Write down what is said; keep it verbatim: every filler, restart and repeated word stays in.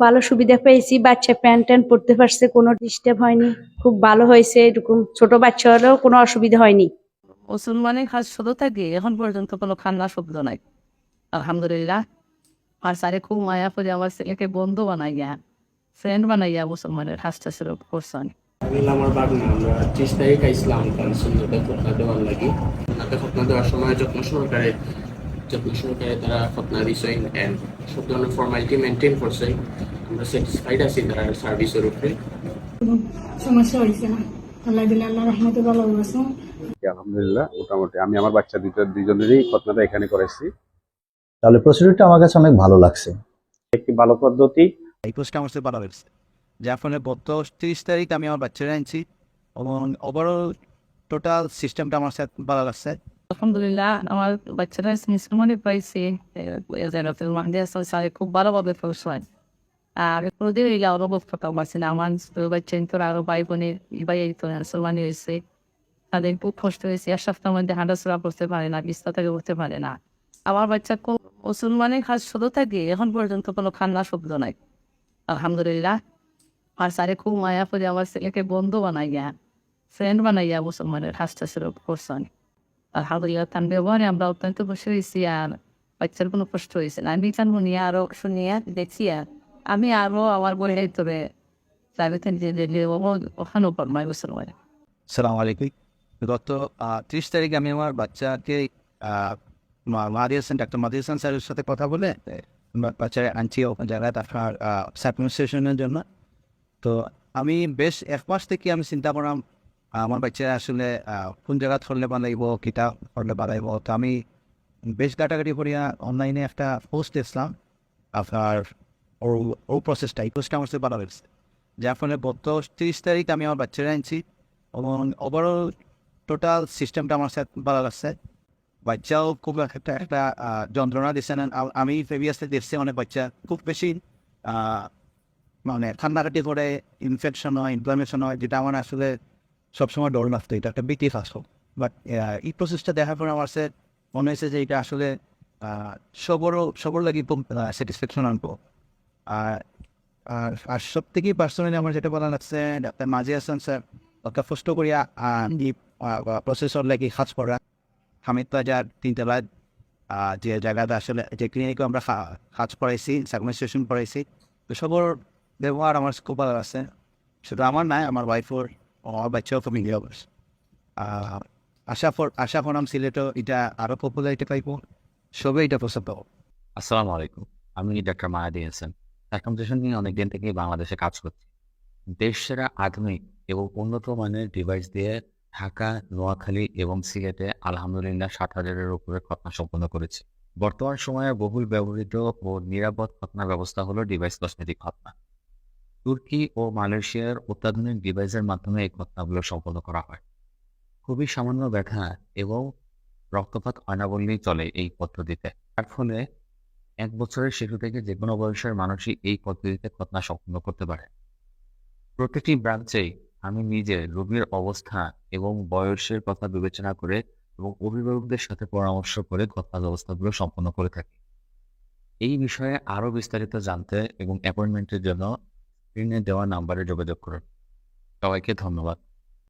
ভালো সুবিধা পেয়েছি, বাচ্চা প্যান্ট ট্যান্ট পরতে পারছে, কোনো ডিস্টার্ব হয়নি। খুব ভালো হয়েছে, এরকম ছোট বাচ্চা হলেও কোনো অসুবিধা হয়নি। মুসলমানের কাজ শুরু থেকে এখন পর্যন্ত কোনো কান্না শব্দ নাই, আলহামদুলিল্লাহ। আর স্যারে খুব মায়া করে আমার ছেলেকে বন্ধু বানাইয়া, ফ্রেন্ড বানাইয়া মুসলমানের কাজটা শুরু করছেন। আমি আমার বাগনা, আমরা ত্রিশ তারিখ আইসলাম কাঞ্চনজঙ্ঘা খতনা দেওয়ার লাগি। ওনাকে খতনা দেওয়ার সময় যত্ন সহকারে যত্ন সহকারে তারা খতনা দিছইন, and সব ধরনের ফর্মালিটি মেনটেন করছে। আমরা স্যাটিসফাইড আছি তার সার্ভিসের উপরে। সমস্যা হয়েছে না। আল্লাহ দিলে আল্লাহ রহমতে ভালো আছেন। আলহামদুলিল্লাহ, মোটামুটি আমি আমার বাচ্চা দুইটা দুইজনেরই খতনাটা এখানে করেছি। তাহলে প্রসিডিউরটা আমার কাছে অনেক ভালো লাগছে। একটি ভালো পদ্ধতি। এই প্রসেসটা আমার সাথে ভালো লাগছে, যার ফলে গত তিরিশ তারিখ আমি আমার বাচ্চারা আনছি এবং ওভারঅল টোটাল সিস্টেমটা আমার সাথে ভালো লাগছে। আলহামদুলিল্লাহ, আমার বাচ্চারা মুসলমানে পাইছে। এ, এ, যেন তো মাহদি হাসান স্যারে খুব ভালোভাবে পড়াশোনায়। আর কোনোদিন এই অনুভব করতাম পারছি না। আমার ছোট বাচ্চা তো আরো ভাই বোনের ভাই এই তো মুসলমানি হয়েছে, তাদের খুব কষ্ট হয়েছে। এক সপ্তাহের মধ্যে হাঁটাচলা করতে পারে না, বিছনা থেকে উঠতে পারে না। আমার বাচ্চা খুব মুসলমানের কাজ শুরু থেকে এখন পর্যন্ত কোনো কান্না শব্দ নাই, আলহামদুলিল্লাহ। আর স্যারে খুব মায়া করে আমার ছেলেকে বন্ধু বানাইয়া, ফ্রেন্ড বানাইয়া মুসলমানের কাজটা শুরু করছেন। আলহামদুলিল্লাহ, তার ব্যবহারে আমরা অত্যন্ত খুশি হয়েছি। আর বাচ্চার কোনো কষ্ট হয়েছে না। আমি তার মনে আরো শুনিয়া দেখিয়া আমি আরো আমার বোনের ভিতরে যাবে যে ওখানেও ফরমাই মুসলমান। সালাম আলাইকুম। গত আহ, ত্রিশ তারিখ আমি আমার বাচ্চাকে আহ, মা- মাহদি হাসান, ডাক্তার মাহদি হাসান স্যারের সাথে কথা বলে বা- বাচ্চারা আনছি ওখানে জায়গায় আপনার সার্কুমসিশনের জন্য। তো আমি বেশ এক মাস থেকে আমি চিন্তা করলাম আমার বাচ্চা আসলে আহ, কোন জায়গা ধরলে বানাইব, কিতা করলে বানাইব। তো আমি বেশ ঘাটাঘাটি করিয়া অনলাইনে একটা পোস্ট দেখলাম আপনার, ও ও প্রসেসটা, এই প্রসেসটা আমার সাথে ভালো লাগছে, যার ফলে গত তিরিশ তারিখ আমি আমার বাচ্চারা আনছি এবং ওভারঅল টোটাল সিস্টেমটা আমার সাথে ভালো লাগছে। বাচ্চাও খুব একটা একটা আহ, যন্ত্রণা দিচ্ছে না। আ- আমি প্রিভিয়াসলি দেখছি অনেক বাচ্চা খুব বেশি আহ, মানে কান্নাকাটি করে, ইনফেকশন হয়, ইনফ্লামেশন হয়, যেটা আমার আসলে সবসময় ডর লাগতো, এটা একটা ভীতি কাজ হোক। বাট এই প্রসেসটা দেখার পর আমার কাছে মনে হয়েছে যে এটা আসলে আহ, সবরও সবর লাগি খুব স্যাটিসফ্যাকশন আনবো। আর আর আর সব থেকে পার্সোনালি আমার যেটা ভালো লাগছে, ডাক্তার মাহদি হাসান স্যার অত কষ্ট করিয়া আহ, এই প্রসেসর লাগি কাজ করা। হামিদ বাজার তিনতলায় আহ, যে জায়গাটা আসলে যে ক্লিনিকে আমরা কা- কাজ করাইছি, সার্কুমসিশন করাইছি, তো সবর ব্যবহার আমার খুব ভালো আছে। শুধু আমার নাই, আমার ওয়াইফর, আমার বাচ্চাও খুব এনজয় করছে। আহ, আশা কর আশা করাম সিলেটও এটা আরো পপুলারিটি পাইব, সবে এটা পছন্দ করব। আসসালামু আলাইকুম। আমি ডাক্তার মাহদি হাসান। সার্কামসিশন নিয়ে অনেকদিন থেকেই বাংলাদেশে কাজ করছি। দেশ সেরা আধুনিক এবং উন্নত মানের ডিভাইস দিয়ে ঢাকা, নোয়াখালী এবং সিলেটে আলহামদুলিল্লাহ সাত হাজারের উপরে খতনা সম্পন্ন করেছি। বর্তমান সময়ে বহুল ব্যবহৃত ও নিরাপদ খতনা ব্যবস্থা হলো ডিভাইস কসমেটিক খতনা। তুর্কি ও মালয়েশিয়ার অত্যাধুনিক ডিভাইসের মাধ্যমে এই খতনাগুলো সম্পন্ন করা হয়। খুবই সামান্য ব্যথা এবং রক্তপাত হয় না বললেই চলে এই পদ্ধতিতে। যার ফলে এক বছরের শিশু থেকে যে কোনো বয়সের মানুষই এই পদ্ধতিতে খতনা সম্পন্ন করতে পারে। প্রতিটি ব্রাঞ্চেই আমি নিজে রোগীর অবস্থা এবং বয়সের কথা বিবেচনা করে এবং অভিভাবকদের সাথে পরামর্শ করে খতনা ব্যবস্থাগুলো সম্পন্ন করে থাকি। এই বিষয়ে আরও বিস্তারিত জানতে এবং অ্যাপয়েন্টমেন্টের জন্য স্ক্রিনে দেওয়া নাম্বারে যোগাযোগ করুন। সবাইকে ধন্যবাদ।